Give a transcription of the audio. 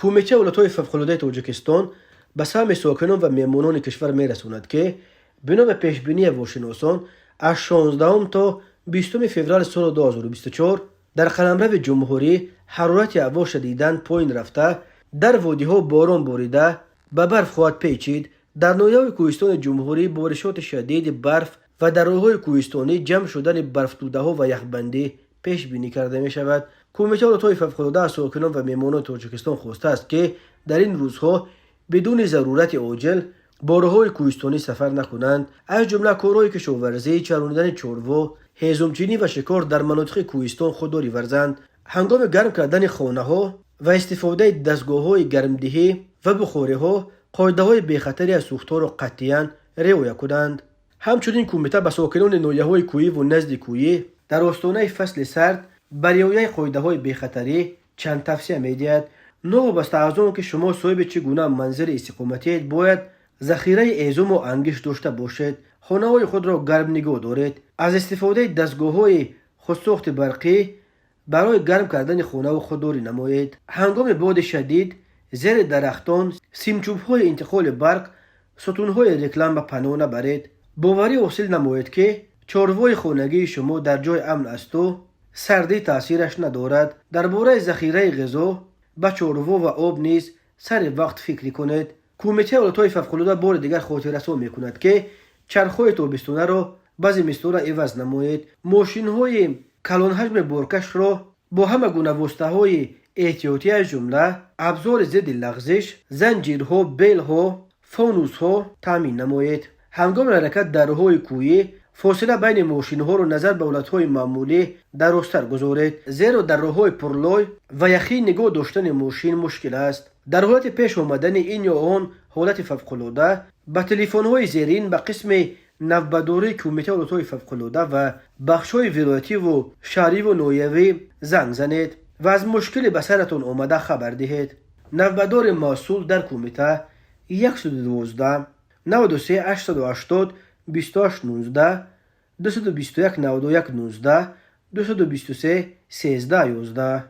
Кумитаи ҳолатҳои фавқулодаи Тоҷикистон ба самъи сокинон ва меҳмонони кишвар мерасонад, ки бино ба пешбинии ҳавошиносон аз 16 то 20 феврали соли 2024 дар қаламрави ҷумҳурӣ ҳарорати ҳаво шадидан поин рафта, дар водиҳо борон борида, ба барф хоҳад печид. Дар ноҳияҳои кӯҳистони ҷумҳурӣ боришоти шадиди барф ва дар роҳҳои кӯҳистонӣ ҷамъ шудани барфтӯдаҳо ва яхбандӣ пешбинӣ карда мешавад. Кумитаи ҳолатҳои фавқулода аз сокинон ва меҳмонони Тоҷикистон хостааст, ки дар ин рӯзҳо бидуни зарурати оҷил бо роҳҳои кӯҳистонӣ сафар накунанд, аз ҷумла корҳои кишоварзӣ, чаронидани чорво, ҳезумчинӣ ва шикор дар манотиқи кӯҳистон худдорӣ варзанд. Ҳангоми гарм кардани хонаҳо ва истифодаи дастгоҳҳои гармдиҳӣ ва бухориҳо қоидаҳои бехатарӣ аз сӯхтҳоро қатъиян риоя кунанд. Ҳамчунин кумита ба сокинони ноҳияҳои кӯҳиву назди кӯҳӣ дар остонаи фасли сард ба риояи қоидаҳои бехатарӣ чанд тавсия медиҳад. Новобаста аз он ки шумо соҳиби чӣ гуна манзили истиқоматиед, бояд захираи ҳезуму ангишт дошта бошед. Хонаҳои худро гарм нигоҳ доред. Аз истифодаи дастгоҳҳои худсохти барқӣ барои гарм кардани хонаҳо худдорӣ намоед. Ҳангоми боди шадид зери дарахтон, симчӯбҳои интиқоли барқ, сутунҳои реклама паноҳ набаред. Боварӣ ҳосил намоед, ки чорвои хонагии шумо дар ҷои амн асту сардӣ таъсираш надорад. Дар бораи захираи ғизо ба чорво ва об низ сари вақт фикрӣ кунед. Кумитаи ҳолатҳои фавқулода бори дигар хотиррасон мекунад, ки чархҳои тобистонаро ба зимистона иваз намоед. Мошинҳои калонҳаҷми боркашро бо ҳама гуна воситаҳои эҳтиётӣ, аз ҷумла абзори зидди лағзиш, занҷирҳо, белҳо, фонусҳо таъмин намоед. Ҳангоми ҳаракат дар роҳҳои кӯҳӣ фосила байни мошинҳоро назар ба ҳолатҳои маъмулӣ дарозтар гузоред, зеро дар роҳҳои пурлой ва яхӣ нигоҳ доштани мошин мушкил аст. Дар ҳолати пеш омадани ин ё он ҳолати фавқулода ба телефонҳои зерин ба қисми навбатдории Кумитаи ҳолатҳои фавқулода ва бахшҳои вилоятиву шаҳриву ноҳиявӣ занг занед ва аз мушкиле ба саратон омада хабар диҳед. Навбатдори масъул дар кумита: 112 93 880 28 19, 221 91 19, 223 13 11.